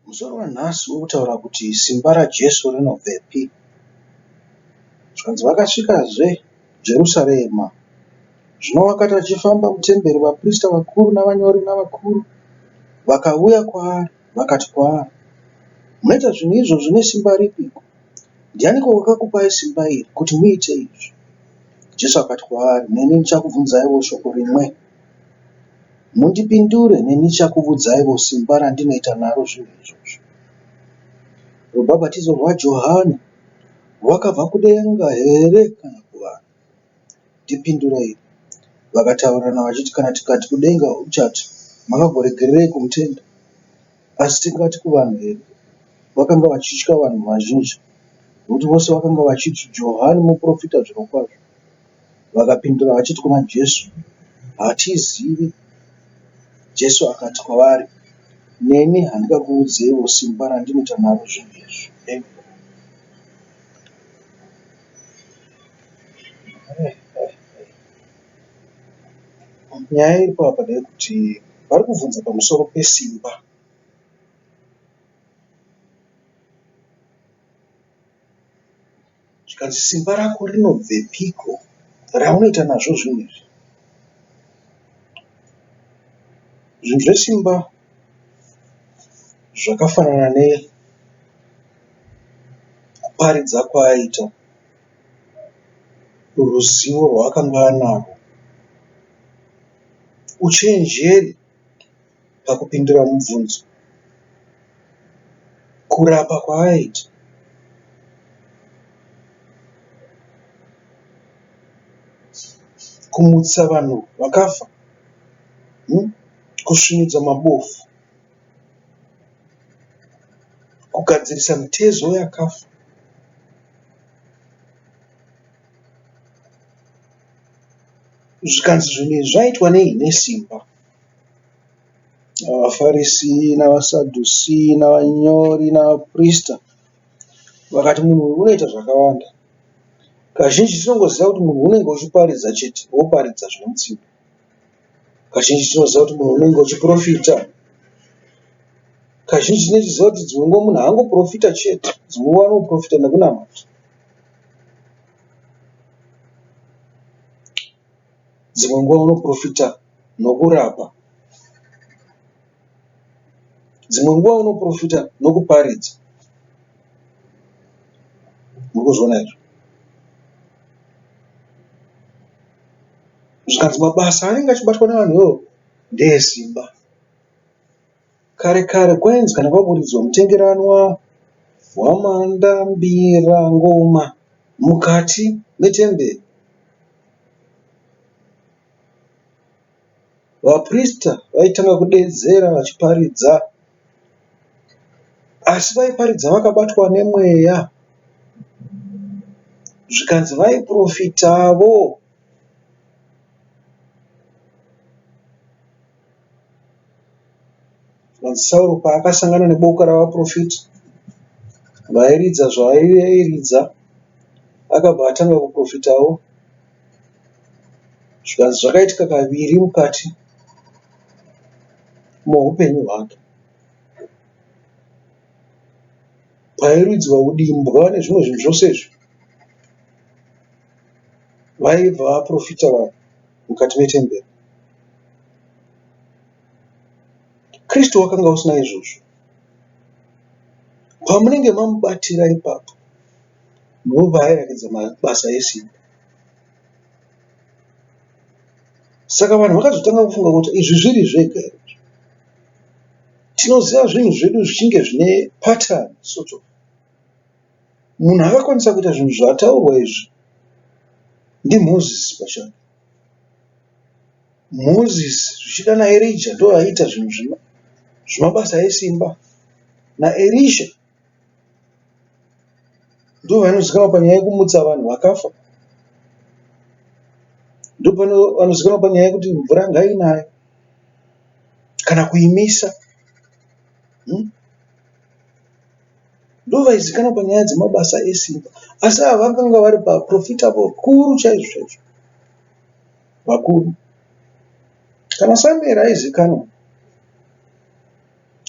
Musoro wanhasi uri kutaura kuti simba raJesu rinobvepi. Zvikanzi vakasvikazve Jerusarema. Zvino wakati achifamba mutemberi, vaprista vakuru navanyori navakuru vakauya kwaari vakati kwaari, Munoita zvinhu izvozvi nesimba ripiko? Ndianiko wakakupai simba iri kuti muite izvi? Jesu akati kwavari, Neni ndichakubvunzaiwo shoko rimwe. Mundipindure neni ndichakuvudzaivo simba randinoita naro zvinhu izvozvo. Rubhabhatidzo rwaJohani rwakabva kudenga here kana kuvanhu? Ndipindurei. Vakataurirana vachiti, Kana tikati kudenga, uchati, Makagoregererei kumutenda? Asi tingati kuvanhu here? Vakanga vachitya vanhu vazhinji, nokuti vose vakanga vachiti, Johani muprofita zvirokwazvo. Vakapindura vachiti kuna Jesu, Hatizivi. Jesu akati kwavari, Neni handingakuudzeiwo simba randinoita naro zvinhu izvi. Amen. Nyaya iripo apa ndeyekuti vari kubvunza pamusoro pesimba. Zvikanzi simba rako rinobvepiko raunoita nazvo zvinhu izvi? Zvinhu zvesimba zvakafanana nekuparidza kwaaiita, ruzivo rwaakanga anarwo, uchenjeri pakupindura mubvunzo, kurapa kwaaiita. Kumutsa vanhu vakafa, kusvinudza mabofu, kugadzirisa mitezo yakafa. Zvikanzi zvinhu izvi zvaitwa nei? Nesimba. VaFarisi navaSadhusi navanyori navaprista vakati munhu uyu unoita zvakawanda. Kazhinji tinongoziva kuti munhu unenge uchiparidza chete, woparidza zvine mutsindo. Kazhinji tinoziva kuti munhu unenge uchiprofita. Kazhinji tinochiziva kuti dzimwe nguva munhu haangoprofita chete, dzimwe nguva anoprofita nekunamata. Dzimwe nguva unoprofita nokurapa. Dzimwe nguva unoprofita nokuparidza. Muri kuzviona izvo? Zvikanzi mabasa anenge achibatwa nevanhu ivovo ndeesimba. Kare kare kwainzi kana kwakuridzwa mutengeranwa, hwamanda, mbira, ngoma mukati metemberi. Vaprista vaitanga kudeedzera vachiparidza asi vaiparidza vakabatwa nemweya zvikanzi vaiprofitavo. Sauro paakasangana neboka ravaprofita vairidza zvavairidza akabva atanga kuprofitawo. Zvikanzi zvakaitika kaviri mukati moupenyu hwake. Pairidzwa udimbwa nezvimwe zvinhu zvose izvi vaibva vaprofita vanhu mukati metemberi. Kristu wakanga usina izvozvo. Pamunenge mamubatira ipapo ndipo paairatidza mabasa esimba. Saka vanhu vakazotanga kufunga kuti izvi zviri zvega here izvi. Tinoziva zvinhu zvedu zvichinge zvine pattern sort of. Munhu akakwanisa kuita zvinhu zvataurwa izvi ndiMozisi pachake. Mozisi zvichida naErija ndovaiita zvinhu zvemabasa esimba. NaErisha ndovanozikanwa panyaya yekumutsa vanhu vakafa. Ndovanozikanwa panyaya yekuti mvura ngainaye kana kuimisa. Ndovaizikanwa panyaya dzemabasa esimba. Asi ava vakanga vari vaporofita vakuru chaizvo chaizvo. Vakuru. Kana Samueri aizikanwa.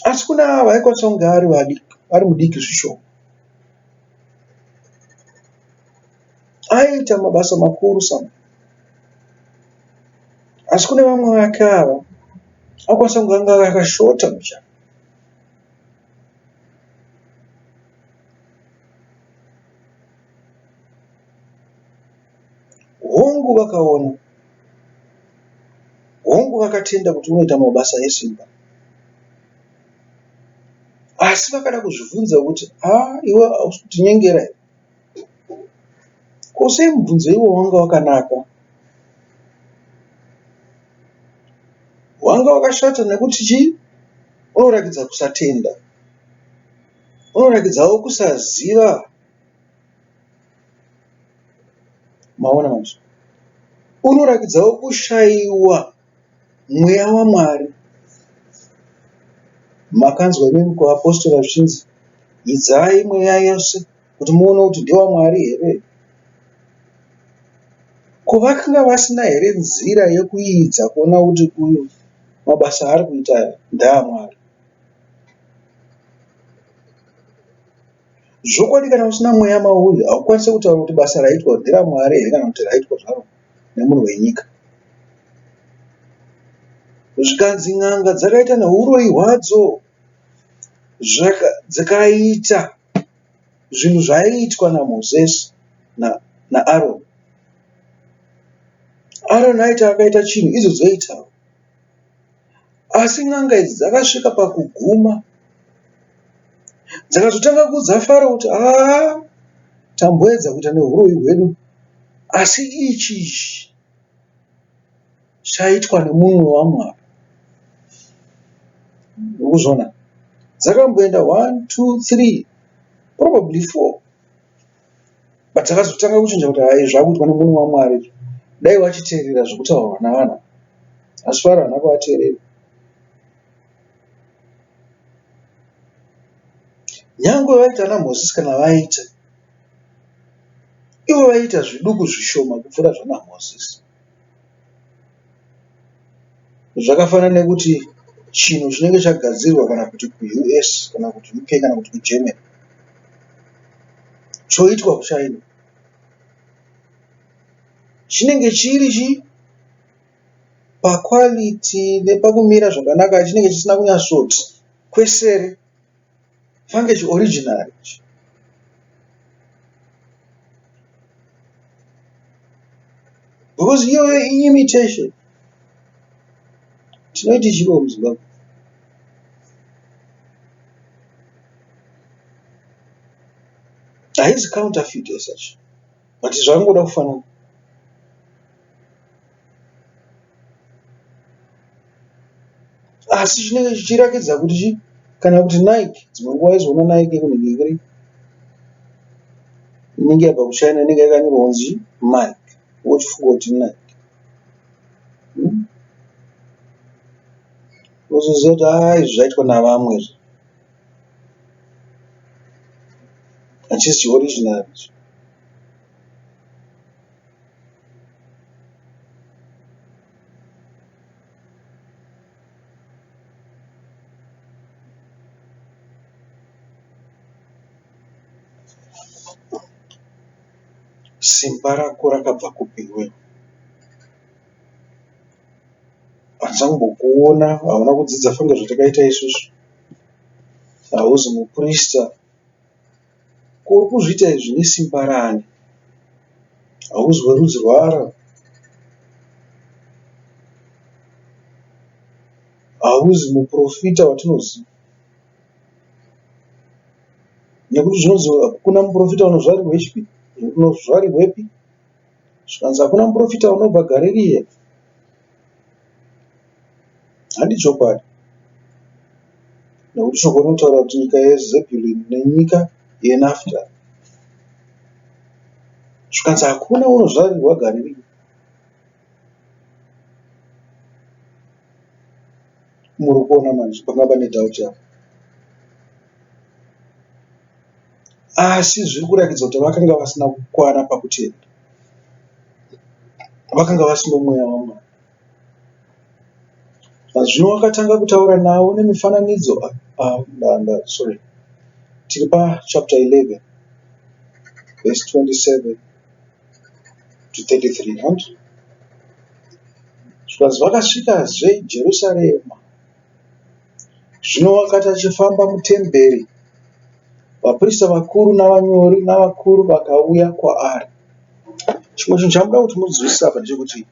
Asi kune ava aikwanisa kunge ari vadiki, ari mudiki zvishoma. Aiita mabasa makuru sama. Asi kune vamwe vake ava akwanisa kunge anga akashota mbichana. Hongu vakaona, hongu vakatenda kuti unoita mabasa esimba. Asi vakada kuzvibvunza kuti haa iwe hausi kutinyengera here? Ko sei mubvunzo iwo wanga wakanaka? Wanga wakashata nekuti chii? Unorakidza kusatenda. Unorakidzawo kusaziva. Maona manje? Unorakidzawo kushaiwa Mweya waMwari. Makanzwa imimi kuapostora zvichinzi idzai mweya yose kuti muone kuti ndewaMwari here. Ko vakanga vasina here nzira yekuidza kuona kuti uyu mabasa aari kuita aya ndeaMwari? Zvokwadi kana usina mweya mauri haukwanise kutaura kuti basa raitwa nderaMwari here kana kuti raitwa zvaro nemunhu wenyika. Zvikanzi n'anga dzakaita nehuroyi hwadzo dzikaita zvinhu zvaiitwa naMosesi naAroni. Aroni aiti akaita chinhu idzo dzoitawo. Asi n'anga idzi dzakasvika pakuguma dzakazotanga kuudza Faro kuti haa tamboedza kuita nehuroyi hwedu asi ichi ichi chaitwa nemumwe waMwari. Urikuzviona? Dzakamboenda one, two, three probably four but dzakazotanga kuchinja kuti hai zvakuitwa nemunhu waMwari izvi. Dai vachiteerera zvikutaurwa navanhu asi Faro haana kuvateerera. Nyangwe vaita ana Mozisi kana vaita, ivo vaiita zviduku zvishoma kupfuura zvana Mozisi. Zvakafanana nekuti chinhu chinenge chagadzirwa kana kuti kuUS kana kuti UK kana kuti kuGermany choitwa kuChina chinenge chiri chii paquality nepakumira zvakanaka chinenge chisina kunyatsoti kwesere. Fange chi original ichi. Because iyoyo imitation. Tinoiti chiro muZimbabwe. Haizi counterfeit as such. But zvakangoda kufanana. Asi chinenge chichirakidza kuti chii kana kuti Nike dzimwe nguva waizoona Nike yekunhingirikiri inenge yabva kuChina inenge yakanyorwa kunzi Mike wochifunga kuti Nike. Wozoziva kuti haa izvi zvaitwa navamwe izvi. Hachisi chioriginal ichi. Simba rako rakabva kupi iwewe? Handina kumbokuona, hauna kudzidza fange zvatakaita isusu. Hauzi muprista. Ko uri kuzviita izvi nesimba rani? Hauzi werudzi rwaAroni? Hauzi muprofita watinoziva? Nekuti zvinonzi hakuna muprofita unozvarirwepi? Zvikanzi hakuna muprofita unobva Garirea. Handi chokwadi. Nekuti shoko rinotaura kuti nyika yeZebhuruni nenyika yeNaftari. Zvikanzi hakuna unozvarirwa Garirea. Muri kuona manje panga pane doubt apa. Asi zviri kurakidza kuti vakanga vasina kukwana pakutenda. Vakanga vasina mweya waMwari. Zvino wakatanga kutaura navo nemifananidzo. Sorry, tiri pachapter 11 verse 27 to 33 and zvikanzi vakasvikazve Jerusarema. Zvino wakati achifamba mutemberi, vaprista vakuru navanyori navakuru vakauya kwaari. Chimwe chinhu chamunoda kuti munzwisise apa ndechekuti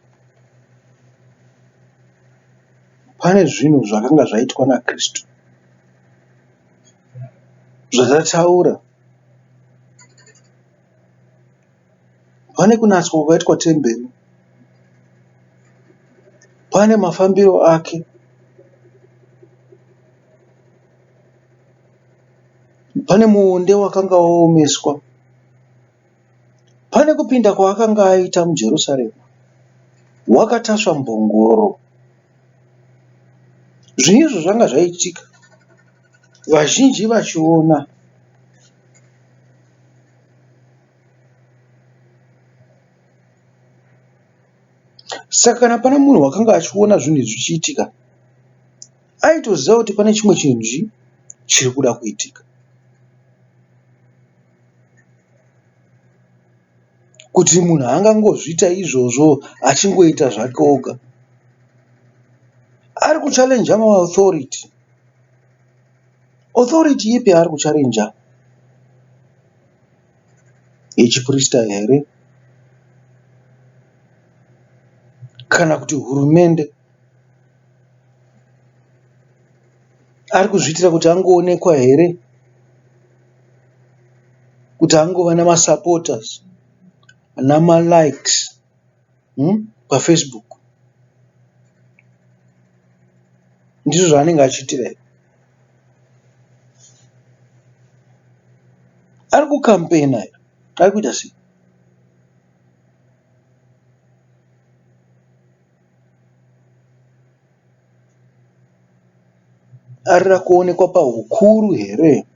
pane zvinhu zvakanga zvaitwa naKristu zvatataura. Pane kunatswa kwakaitwa temberi. Pane mafambiro ake. Pane muonde wakanga waomeswa. Pane kupinda kwaakanga aita muJerusarema, wakatasva mbongoro. Zvinhu izvo zvanga zvaitika vazhinji vachiona. Saka kana pane munhu wakanga achiona zvinhu izvi zvichiitika, aitoziva kuti pane chimwe chinhu chiri kuda kuitika. Kuti munhu angangozviita izvozvo achingoita zvake oga. Ari kuchallenger maauthority. Authority ipi yaari kuchallenger? Yechiprista here kana kuti hurumende? Ari kuzviitira kuti angoonekwa here kuti angova namasupporters namalikes paFacebook? Ndizvo zvaanenge achiitira here? Ari kucampaigner here? Ari kuita sei? Arira kuonekwa pahukuru here?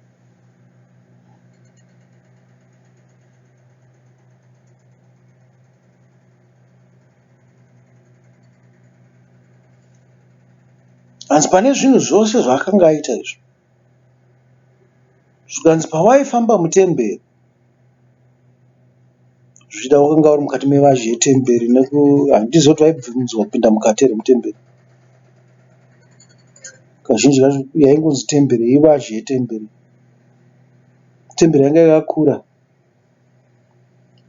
Hanzi pane zvinhu zvose zvaakanga aita izvi, zvikanzi pawaifamba mutemberi, zvichida wakanga uri mukati mevazhe yetemberi handizivi kuti vaibvumidzwa kupinda mukati here mutemberi. Kazhinji kacho yaingonzi temberi ivazhe yetemberi. Temberi yanga yakakura.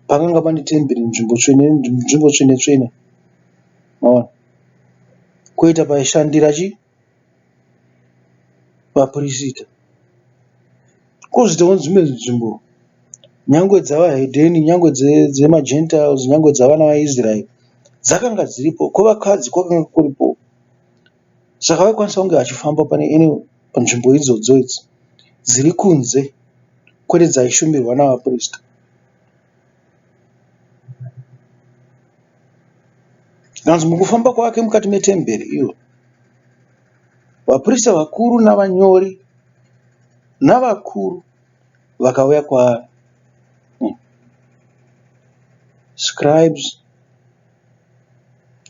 Pakanga pane temberi nzvimbo tsvene nzvimbo tsvene tsvene. Maona? Koita paishandira chii? Vapirisita. Kozoitawo dzimwe nzvimbo nyangwe dzavahedheni nyangwe dzemagentiles nyangwe dzavana vaIsraeri dzakanga dziripo. Kwevakadzi kwakanga kuripo. Saka vaikwanisa kunge vachifamba pane panzvimbo idzodzo idzi dziri kunze kwete dzaishumirwa navapirisita. Zvikanzi mukufamba kwake mukati metemberi iyo, vaprista vakuru navanyori navakuru vakauya kwaari. Scribes,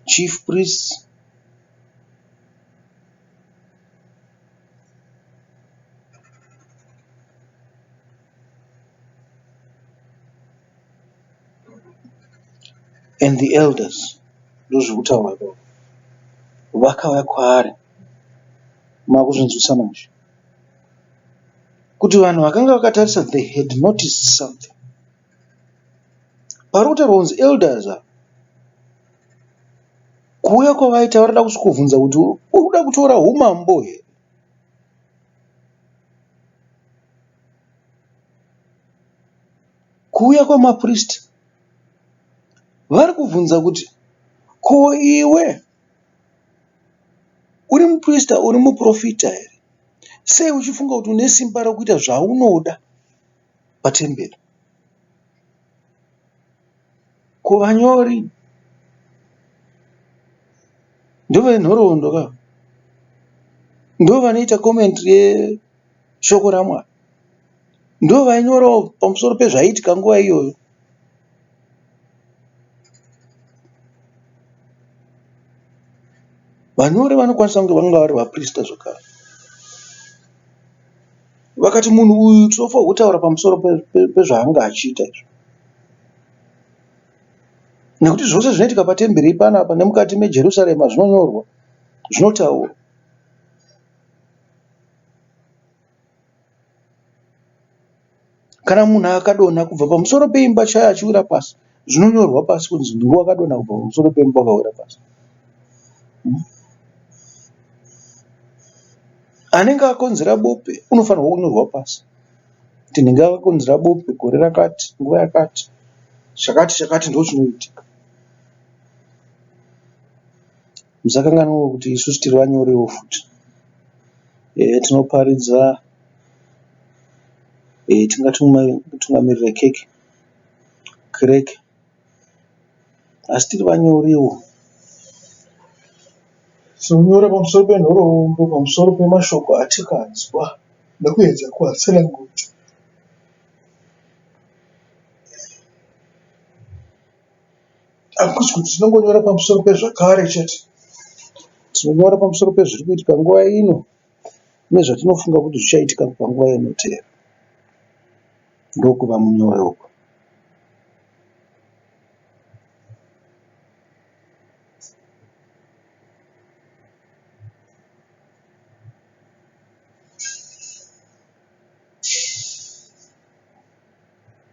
chief priests, and the elders ndozvirikutaurwa ipapo vakauya kwaari makuzvinzwisisa manje kuti vanhu vakanga vakatarisa they had noticed something parikutaurwa kunzi elders ava kuuya kwavaita varikuda kusvikobvunza kuti urikuda kutora humambo here Kuuya kwamapristi vari kubvunza kuti ko iwe uri muprista uri muprofita here? Sei uchifunga kuti une simba rekuita zvaunoda patemberi? Ko vanyori ndovenhoroondo ka ndovanoita commentary yeshoko raMwari. Ndovainyorawo pamusoro pezvaiitika nguva iyoyo. Vanyori vanokwanisa kunge vanga vari vaprista zvakare. Vakati munhu uyu tinofanirwa kutaura pamusoro pezvaanga achiita izvi. Nekuti zvose zvinoitika patemberi panapa nemukati meJerusarema zvinonyorwa, zvinotaurwa. Kana munhu akadonha kubva pamusoro peimba chaiyo achiwira pasi, zvinonyorwa pasi kunzi ndiwe wakadonha kubva pamusoro peimba ukawira pasi. Anenge akonzera bope unofanirwa kunyorwa pasi kuti ndinge akakonzera bope gore rakati, nguva yakati, chakati chakati ndochinoitika. Musakanganwawo kuti isusu tiri vanyoriwo futi. Tinoparidza Tingatungamirira keke, kereke asi tiri vanyoriwo. Tinonyora pamusoro penhoroondo, pamusoro pemashoko atikanzwa nekuedza kuatsanangudza. Hakusi kuti tinongonyora pamusoro pezvakare chete, tinonyora pamusoro pezviri kuitika nguva ino. Nezvatinofunga kuti zvichaitika panguva inotevera. Ndokuva munyori uku.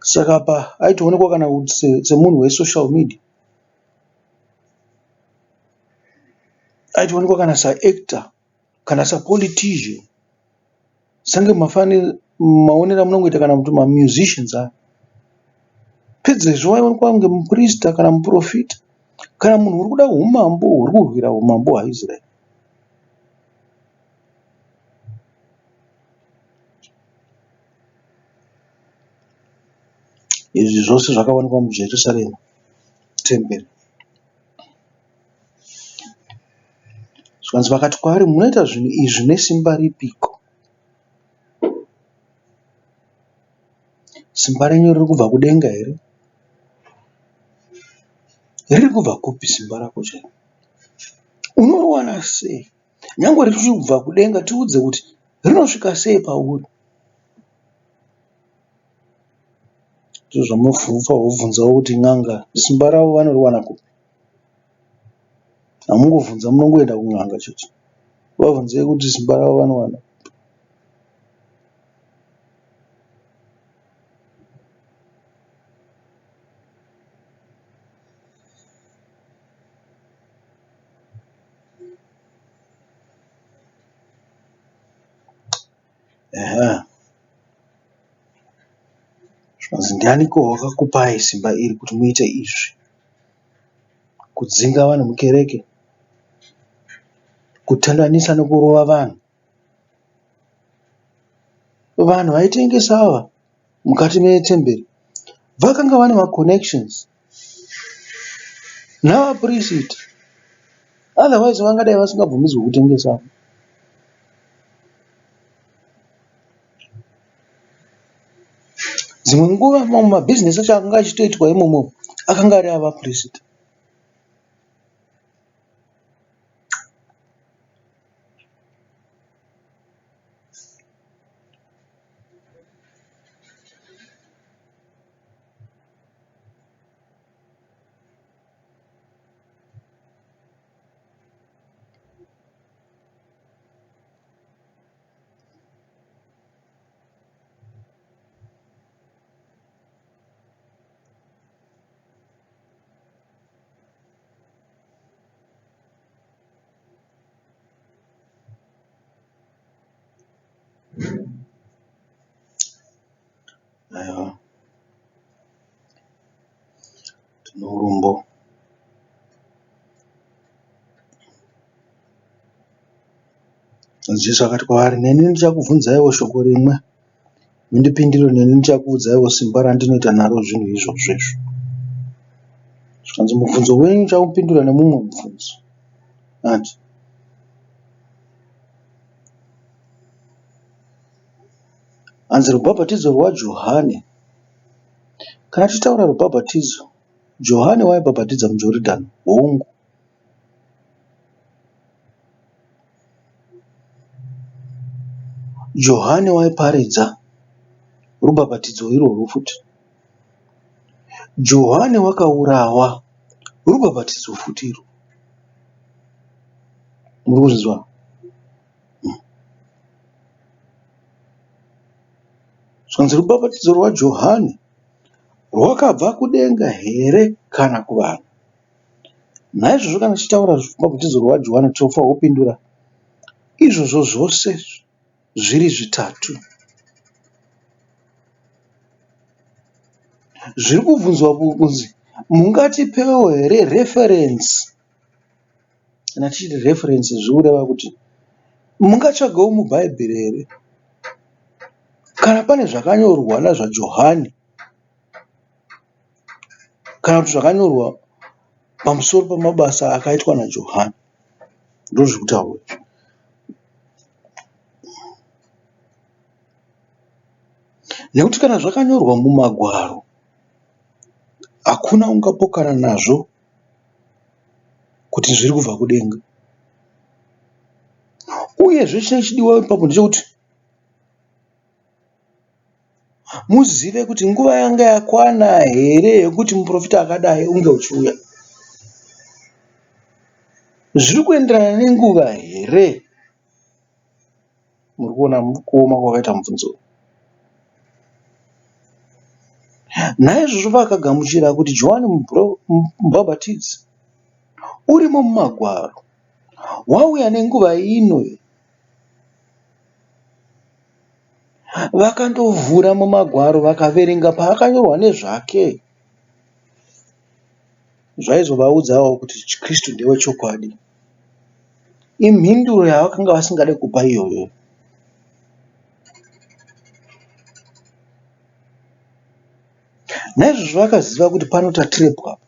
Saka apa aitoonekwa kana kuti semunhu wesocial media. Aitoonekwa kana saactor. Kana sapolitician senge maonero amunongoita kana kuti mamusicians aya. Pedzezvo waionekwa kunge muprista kana muprofita kana munhu uri kuda humambo huri kurwira humambo hwaIsraeri. Izvi zvose zvakawanikwa muJerusarema temberi. Zvikanzi vakati kwaari, Munoita zvinhu izvi nesimba ripiko? Simba renyu riri kubva kudenga here? Riri kubva kupi simba rako chairo? Unoriwana sei? Nyangwe richiri kubva kudenga, tiudze kuti rinosvika sei pauri? Ndizvo zvamunofanirwa kubvunzawo kuti n'anga simba ravo vanoriwana kupi? Hamungovhunza munongoenda kun'anga chete. Vabvunzei kuti simba ravo vanowana kupi. Ehe. Zvikanzi ndianiko wakakupai simba iri kuti muite izvi? Kudzinga vanhu mukereke, kutandanisa nekurova vanhu. Vanhu vaitengesa ava mukati metemberi vakanga vane maconnections navapirisita otherwise vangadai vasingabvumidzwe kutengesa. Dzimwe nguva mamwe mabhizinesi acho akanga achitoitwa imomo akanga ari avapirisita. Aiwa tine urombo. Jesu akati kwavari, Neni ndichakubvunzaiwo shoko rimwe, mundipindure neni ndichakuudzaiwo simba randinoita naro zvinhu izvozvo izvo. Zvikanzi mubvunzo wenyu ndichaupindura nemumwe mubvunzo. Ati hanzi rubhabhatidzo rwaJohane. Kana tichitaura rubhabhatidzo, Johane waibhabhatidza muJoridhani, hongu. Johane waiparidza rubhabhatidzo irworwo futi. Johane wakaurawa rubhabhatidzo futi irworwo. Muri kuzvinzwa? Zvanzi rubhabhatidzo rwaJohane rwakabva kudenga here kana kuvanhu? Naizvozvo kana tichitaura rubhabhatidzo rwaJohane tinofanirwa kupindura izvozvo zvose zviri zvitatu. Zviri kubvunzwa kunzi mungatipewo here reference Kana tichiti reference zviri kureva kuti mungatsvagawo muBhaibheri here kana pane zvakanyorwa nazvaJohani kana kuti zvakanyorwa pamusoro pemabasa akaitwa naJohani. Ndozviri kutaurwa izvi. Nekuti kana zvakanyorwa mumagwaro hakuna ungapokana nazvo kuti zviri kubva kudenga. Uyezve chinenge chichidiwa ipapo ndechekuti muzive kuti nguva yanga yakwana here yekuti muprofita akadai unge uchiuya. Zviri kuenderana nenguva here? Muri kuona kuoma kwakaita mubvunzo uyu. Naizvozvo vakagamuchira kuti Johani Mubhabhatidzi urimo muMagwaro wauya nenguva ino. Vakandovhura muMagwaro vakaverenga paakanyorwa nezvake. Zvaizovaudzawo kuti Kristu ndewechokwadi. Imhinduro yavakanga vasingade kupa iyoyo. Naizvozvo vakaziva kuti pano tatirepwa apa.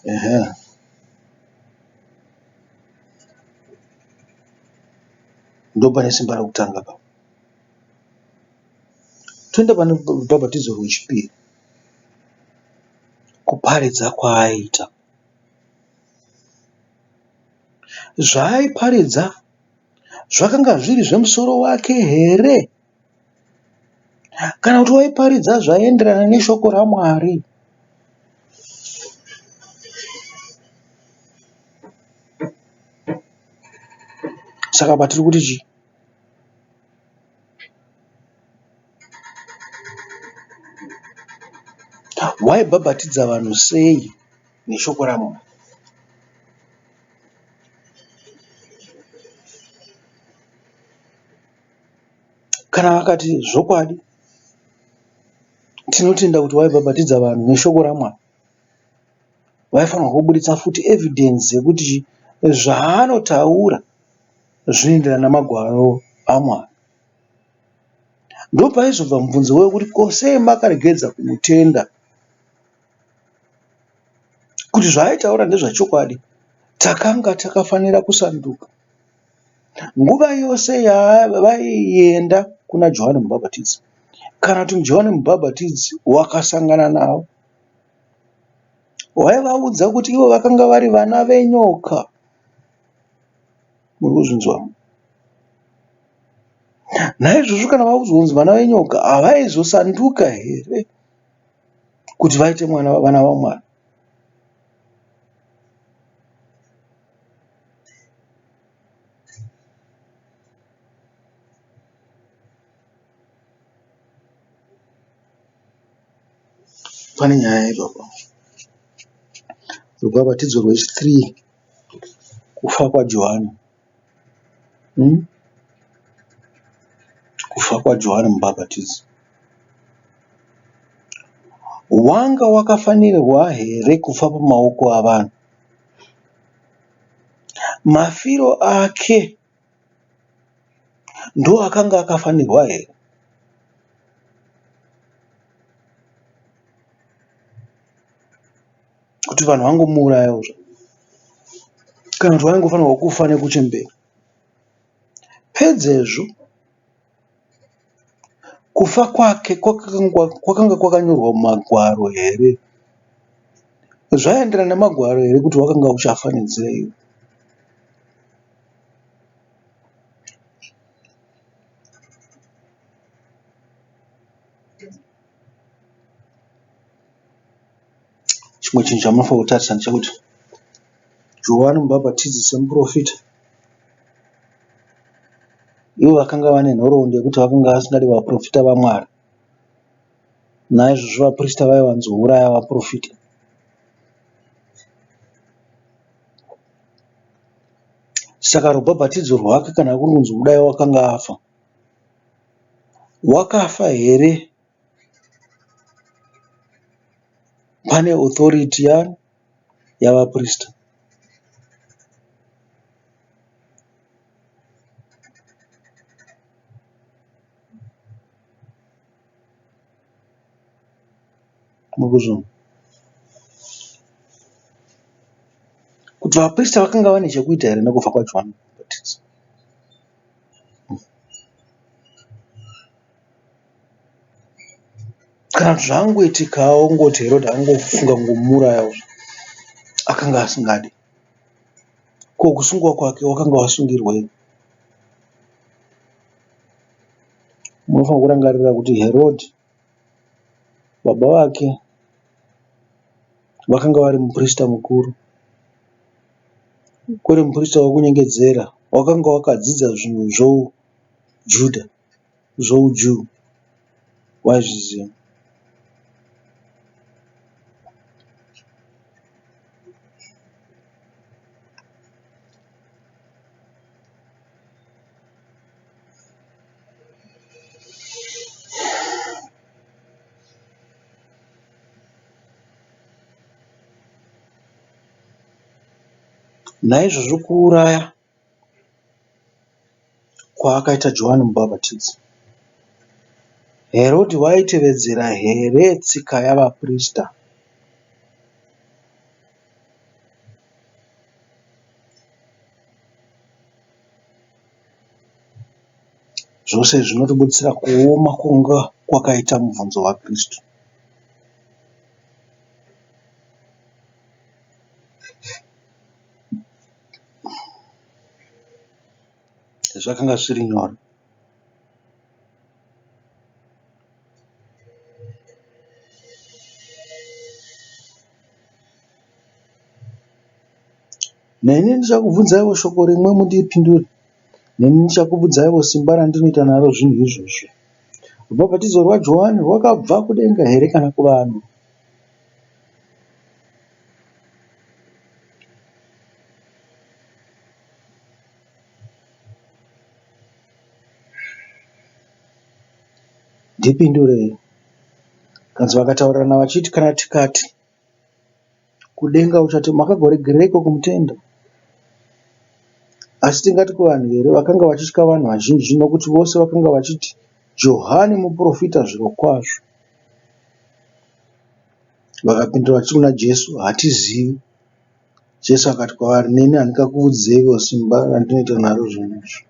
Ehe. Ndopane simba rekutanga pa. Toenda pane rubhabhatidzo rwechipiri. Kuparidza kwaaiita. Zvaaiparidza zvakanga zviri zvemusoro wake here? Kana kuti waiparidza zvaienderana neshoko raMwari? Saka apa tiri kuti chii? Waibhabhatidza vanhu sei neshoko raMwari? Kana vakati zvokwadi, tinotenda kuti waibhabhatidza vanhu neshoko raMwari, vaifanirwa kuburitsa futi evidence yekuti zvaanotaura zvinoenderana namagwaro aMwari. Ndopaizobva mubvunzo wekuti ko sei makaregedza kumutenda kuti zvaaitaura ndezvachokwadi takanga takafanira kusanduka. Nguva yose yavaienda kuna Johani Mubhabhatidzi, kana kuti Johani Mubhabhatidzi wakasangana navo, waivaudza kuti ivo vakanga vari vana venyoka. Muri kuzvinzwa? Naizvozvo kana vaudzwa kunzi vana venyoka, havaizosanduka here kuti vaite mwana vana vaMwari? Pane nyaya ipapo. Rubhabhatidzo rwechitiri kufa kwaJohani. Kufa kwaJohani mubhabhatidzi. Wanga wakafanirwa here kufa pamaoko avanhu? Mafiro ake ndoakanga akafanirwa here? Kuti vanhu vangomuurayawo zvavo kana kuti waingofanirwa kufa nekuchembera. Pedzezvo, kufa kwake kwakanga kwakanyorwa mumagwaro here? Zvaienderana nemagwaro here kuti wakanga uchafa nenzira iyoyo? Chimwe chinhu chamunofanira kutarisa ndechekuti Johani Mubhabhatidzi semuprofita, ivo vakanga vane nhoroondo yekuti vakanga vasingadi vaprofita vaMwari. Naizvozvo vaprista vaiwanzouraya vaprofita. Saka rubhabhatidzo rwake kana kuri kunzi kudai wakanga afa, wakafa here pane authority yani yavaprista? Mukuzviona kuti vaprista vakanga vane chekuita here nekufa kwaJohani Mubhabhatidzi? Kana kuti zvangoitikawo kungoti Herodhi angofunga kungomuurayawo akanga asingadi. Ko kusungwa kwake wakanga wasungirwei? Munofanira kurangarira kuti Herodhi baba vake vakanga vari muprista mukuru. Kwete muprista wekunyengedzera, wakanga wakadzidza zvinhu zvouJudha, zvouJuu, waizviziva. Naizvozvo kuuraya kwaakaita Johani Mubhabhatidzi, Herodhi waitevedzera here tsika yavaprista? Zvose izvi zvinotibuditsira kuoma kunga kwakaita mubvunzo waKristu. Zvakanga zvisiri nyore. Neni ndichakubvunzaiwo shoko rimwe mundipindure, neni ndichakuudzaiwo simba randinoita naro zvinhu izvozvo. Rubhabhatidzo rwaJohani rwakabva kudenga here kana kuvanhu? Ndipindurei. Kanzi vakataurirana vachiti kana tikati kudenga uchati makagoregereiko kumutenda? Asi tingati kuvanhu here vakanga vachitya vanhu vazhinji nokuti vose vakanga vachiti Johani muprofita zvirokwazvo. Vakapindura vachiti kuna Jesu, Hatizivi. Jesu akati kwavari, Neni handingakuudzeiwo simba randinoita naro zvinhu izvi.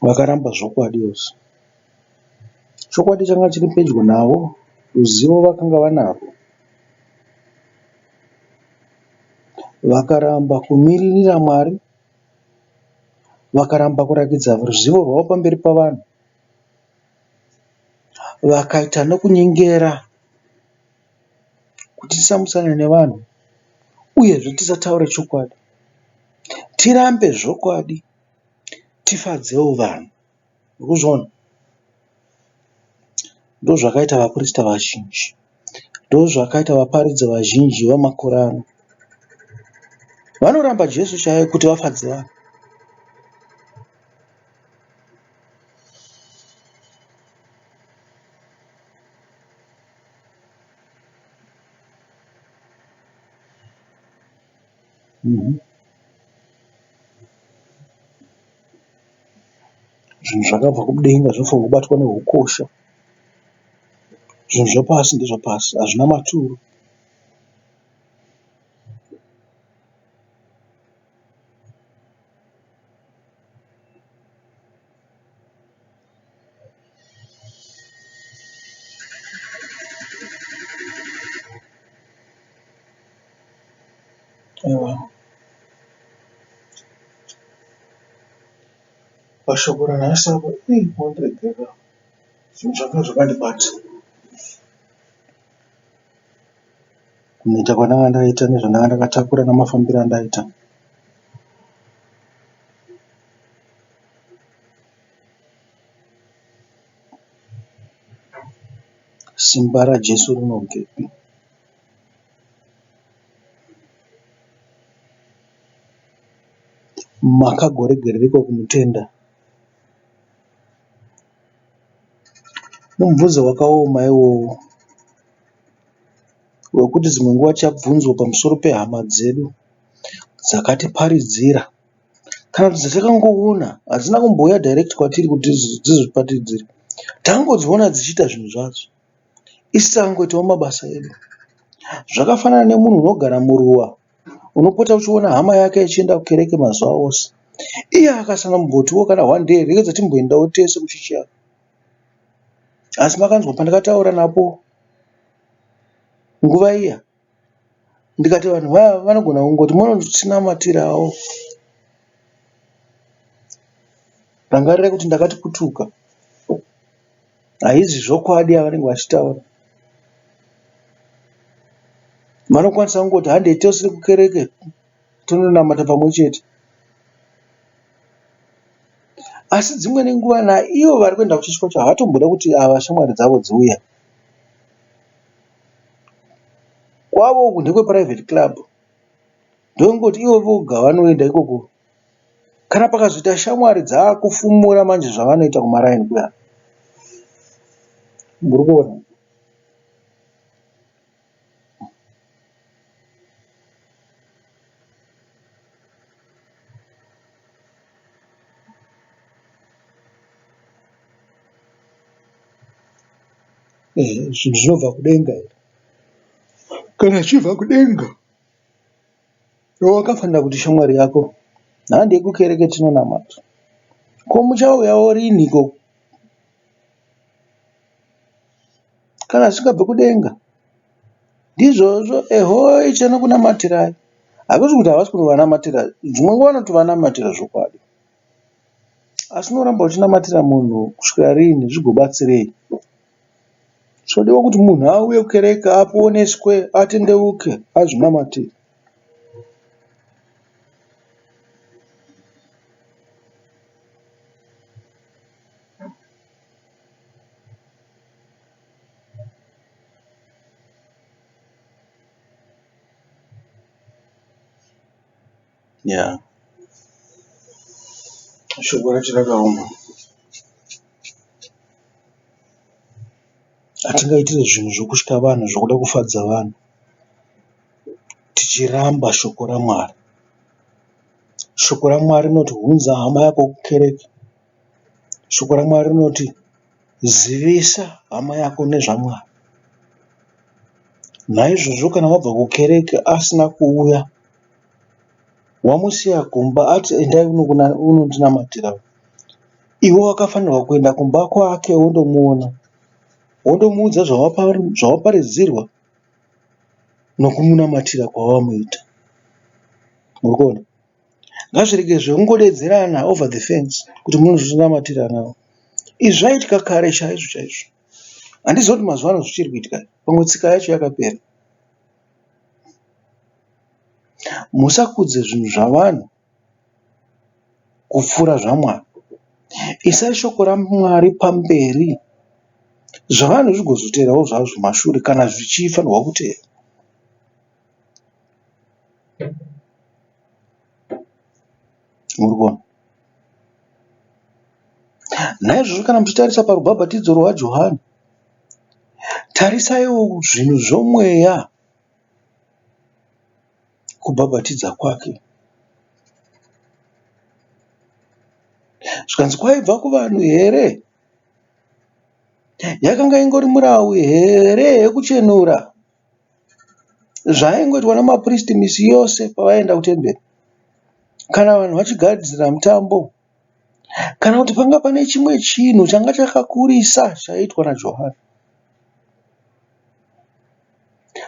Vakaramba zvokwadi yose. Chokwadi changa chiri pedyo navo, ruzivo vakanga vanarwo. Vakaramba kumiririra Mwari, vakaramba kurakidza ruzivo rwavo pamberi pavanhu. Vakaita nokunyengera kuti tisamutsane nevanhu uyezve tisataure chokwadi. Tirambe zvokwadi tifadzewo vanhu. Urikuzviona? Ndozvakaita vaprista vazhinji. Ndozvakaita vaparidzi vazhinji vamakore ano. Vanoramba Jesu chaiye kuti vafadze vanhu. Zvinhu zvakabva kudenga zvinofanirwa kubatwa nehukosha. Zvinhu zvepasi ndezvepasi hazvina maturo. Aiwa pashoko ranhasi apa ii mondiregerera zvinhu zvanga zvakandibata. Kuneta kwandanga ndaita nezvandanga ndakatakura nemafambiro andaita. Simba raJesu rinobvepi? Makagoregereiko kumutenda? Mubvunzo wakaoma iwowo wekuti dzimwe nguva tichabvunzwa pamusoro pehama dzedu dzakatiparidzira kana kuti dzatakangoona hadzina kumbouya direct kwatiri kuti dzizotiparidzire. Tangodziona dzichiita zvinhu zvadzo isu takangoitawo mabasa edu. Zvakafanana nemunhu unogara muruwa unopota uchiona hama yake ichienda kukereke mazuva ose. Iye akasanombotiwo kana one day regedza timboendawo tese kuchechi yako. Asi makanzwa pandakataura napo nguva iya ndikati vanhu vaya vanogona kungoti munotinamatirawo. Rangarirai kuti ndakati kutuka haizi zvokwadi yavanenge vachitaura. Vanokwanisa kungoti handei tose kukereke tononamata pamwe chete. Asi dzimweni nguva naivo vari kuenda kuchechi kwacho havatomboda kuti ava shamwari dzavo dziuye. Kwavo uku ndekweprivate club ndongoti ivo voga vanoenda ikoko. Kana pakazoita shamwari dzakufumura manje zvavanoita kumaraini kuya muri kuona. Zvinhu zvinobva kudenga here? Kana zvichibva kudenga iwe wakafanira kuti shamwari yako handei kukereke tinonamata. Ko muchauyawo rinhiko kana zvisingabvi kudenga? Ndizvozvo ehoi tinokunamatirai. Hakusi kuti havasi kuvanamatira dzimwe nguva vanotovanamatira zvokwadi. Asi unoramba uchinamatira munhu kusvikira rini zvigobatsirei? Chinodiwa kuti munhu auye kukereke aponeswe atendeuke azvinamatire. Yaa shoko racho rakaoma. Hatingaitire zvinhu zvokutya vanhu zvokuda kufadza vanhu tichiramba shoko raMwari. Shoko raMwari rinoti hunza hama yako kukereke. Shoko raMwari rinoti zivisa hama yako nezvaMwari. Naizvozvo kana wabva kukereke asina kuuya wamusiya kumba ati endai unondinamatira iwe wakafanirwa kuenda kumba kwake wondomuona wondomuudza zvawaparidzirwa nokumunamatira kwawamuita. Murikuona? Ngazvirege zvekungodedzerana over the fence kuti munozvinamatirana. Izvi zvaiitika kare chaizvo chaizvo. Handizivi kuti mazuva ano zvichiri kuitika here, pamwe tsika yacho yakapera. Musakudze zvinhu zvavanhu kupfuura zvaMwari. Isai shoko raMwari pamberi zvavanhu zvigozoteverawo zvazvo mashure kana zvichifanirwa kutevera. Muri kuona? Naizvozvo kana muchitarisa parubhabhatidzo rwaJohani, tarisaiwo zvinhu zvomweya kubhabhatidza kwake. Zvikanzi kwaibva kuvanhu here? Yakanga ingori murau here yekuchenura zvaingoitwa nemapristi misi yose pavaienda kutemberi kana vanhu vachigadzira mutambo kana kuti panga pane chimwe chinhu changa chakakurisa chaiitwa naJohani?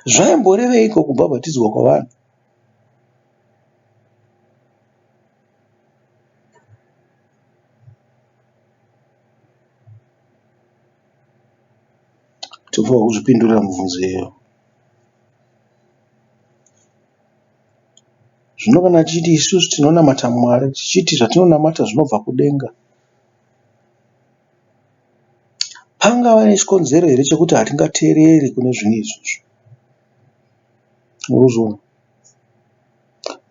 Zvaimboreveiko kubhabhatidzwa kwavanhu? Tofanirwa kuzvipindurira mibvunzo iyoyo. Zvino kana tichiti isusu tinonamata Mwari tichiti zvatinonamata zvinobva kudenga, pangava nechikonzero here chekuti hatingateereri kune zvinhu izvozvo? Murikuzviona?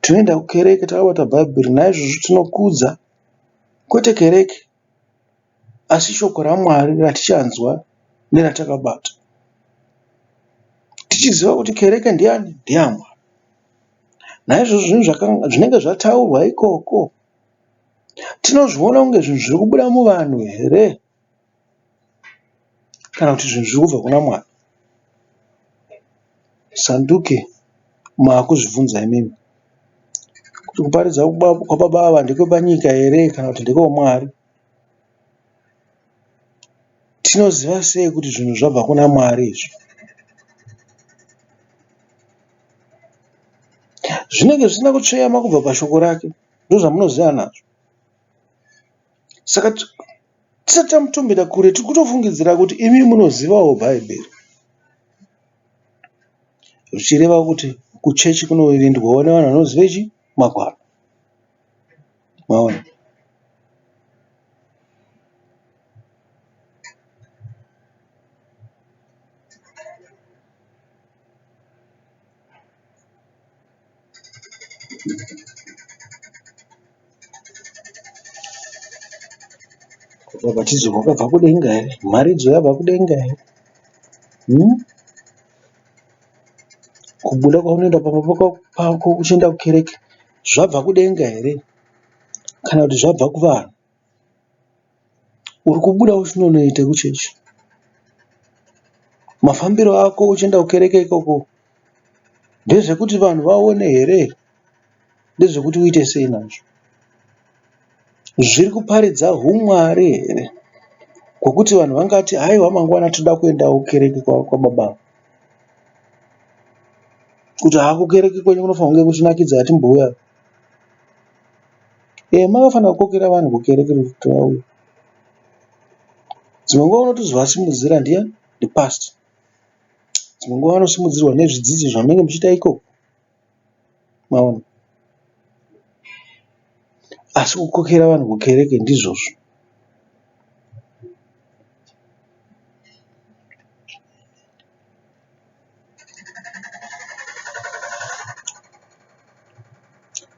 Tinoenda kukereke takabata bhaibheri naizvozvo tinokudza kwete kereke asi shoko raMwari ratichanzwa neratakabata. Tichiziva kuti kereke ndiyani? NdeyaMwari. Naizvozvo zvinhu zvinenge zvataurwa ikoko tinozviona kunge zvinhu zviri kubuda muvanhu here kana kuti zvinhu zviri kubva kuna Mwari? Sanduke maakuzvibvunza imimi kuti kuparidza kwababa ava ndekwepanyika here kana kuti ndekwaMwari? Tinoziva sei kuti zvinhu zvabva kuna Mwari izvi? Zvinenge zvisina kutsveyama kubva pashoko rake, ndozvamunoziva nazvo. Saka tisati tamutombera kure tiri kutofungidzira kuti imi munozivawo Bhaibheri. Zvichireva kuti kuchechi kunoendwawo nevanhu vanoziva chii? Magwaro. Maona? Kubhabhatidzwa kwakabva kudenga here? Mharidzo yabva kudenga here? Hmm? Kubuda kwaunoenda pamba pako uchienda kukereke zvabva kudenga here kana kuti zvabva kuvanhu? Uri kubuda uchinonoita kuchechi. Mafambiro ako uchienda kukereke ikoko ndezvekuti vanhu vaone here? Ndezvekuti uite sei nazvo? Zviri kuparidza humwari here? Hwekuti vanhu vangati haiwa mangwana tinoda kuendawo kukereke kwababa ava. Kuti haa kukereke kwenyu kunofanira kunge kuchinakidza hatimbouya. Eh makafanira kukokera vanhu kukereke kuti vauye. Dzimwe nguva unotozovasimudzira ndiyani? Ndipastor. Dzimwe nguva vanosimudzirwa nezvidzidzo zvamunenge muchiita ikoko. Maona? Asi kukokera vanhu kukereke ndizvozvo.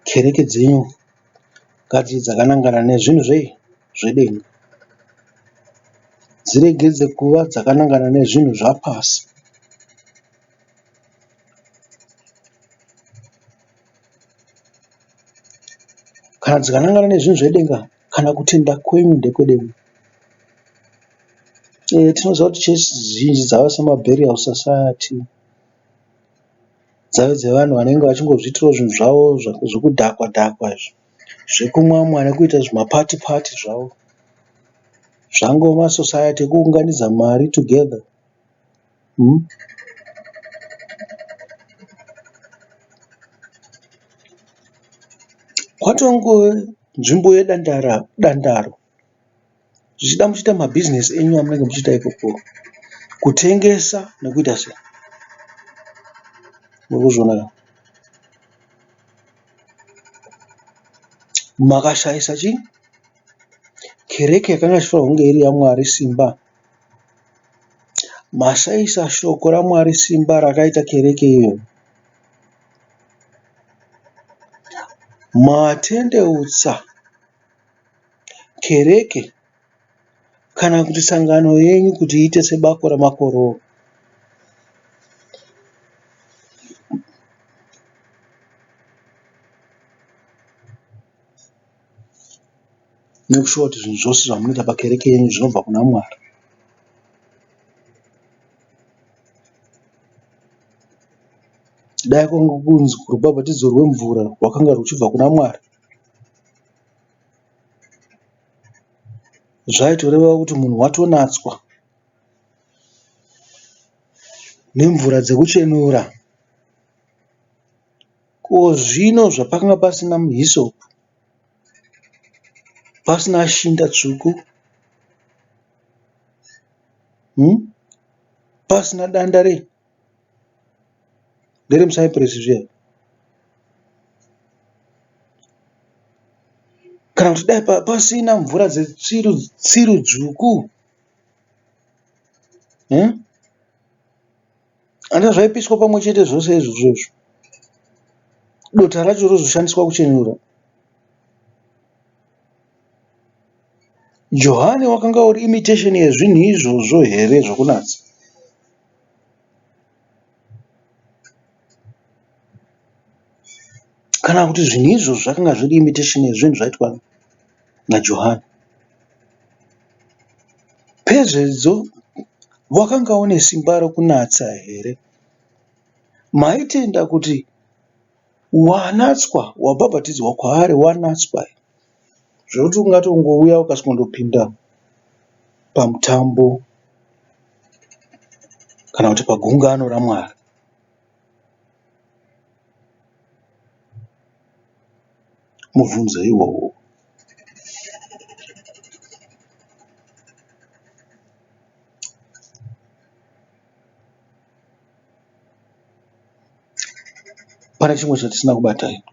Kereke dzenyu ngadzive dzakanangana nezvinhu zvei? Zvedenga. Dziregedze kuva dzakanangana nezvinhu zvapasi. Kana dzikanangana nezvinhu zvedenga kana kutenda kwenyu ndekwedenga. Tinoziva kuti chechi zhinji dzava semaburial society. Dzave dzevanhu vanenge vachingozviitirawo zvinhu zvavo zvekudhakwa dhakwa izvi. Zvekumwa mwa nekuita zvimapati pati zvavo. Zvangova masociety ekuunganidza mari together. Kwatongove nzvimbo yedandaro. Zvichida muchiita mabhizinesi enyu amunenge muchiita ikoko. Kutengesa nekuita sei. Murikuzviona ka? Makashaisa chii? Kereke yakanga ichifanirwa kunge iri yaMwari simba. Mashaisa shoko raMwari simba rakaita kereke iyoyo. Matendeutsa kereke kana kuti sangano yenyu kuti iite sebako ramakororo. Nekushuwa kuti zvinhu zvose zvamunoita pakereke yenyu zvinobva kuna Mwari. Dai kwanga kunzi rubhabhatidzo rwemvura rwakanga rwuchibva kuna Mwari, zvaitoreva kuti munhu watonatswa nemvura dzekuchenura. Ko zvino zvapakanga pasina muhisopu, pasina shinda tsvuku, pasina danda rei? Nderemusaipuresi zviya. Kana kuti dai pasina mvura dzetsiru tsiru dzvuku. Handa zvaipiswa pamwe chete zvose izvozvo izvo. Dota racho rozoshandiswa kuchenura. Johane wakanga uri imitation yezvinhu izvozvo here zvokunatsa? Kana kuti zvinhu izvozvo zvakanga zviri imitation yezvinhu zvaitwa naJohane. Pezvedzo wakanga une simba rokunatsa here? Maitenda kuti wanatswa, wabhabhatidzwa kwaari wanatswa here? Zvekuti ungatongouya ukasvikondopinda pamutambo kana kuti pagungano raMwari. Mubvunzo iwowo. Pane chimwe chatisina kubata here?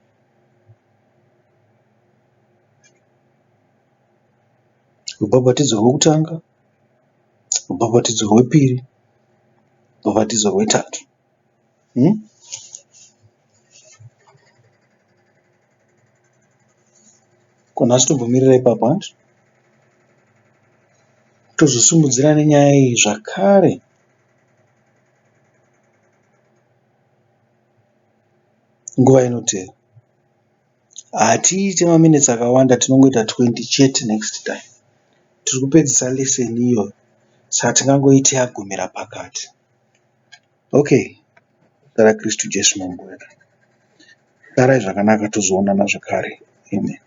Rubhabhatidzo rwekutanga, rubhabhatidzo rwepiri, rubhabhatidzo rwetatu. Ko nhasi tombomirira ipapo hanti? Tozosimudzira nenyaya iyi zvakare. Nguva inoteera. Hatiite maminitsi akawanda tinongoita 20 chete next time. Tiri kupedzisa lesson iyoyo saka tingangoiti yagumira pakati. Okay, zita raKristu Jesu mambo wedu. Garai zvakanaka tozoonana zvakare. Amen.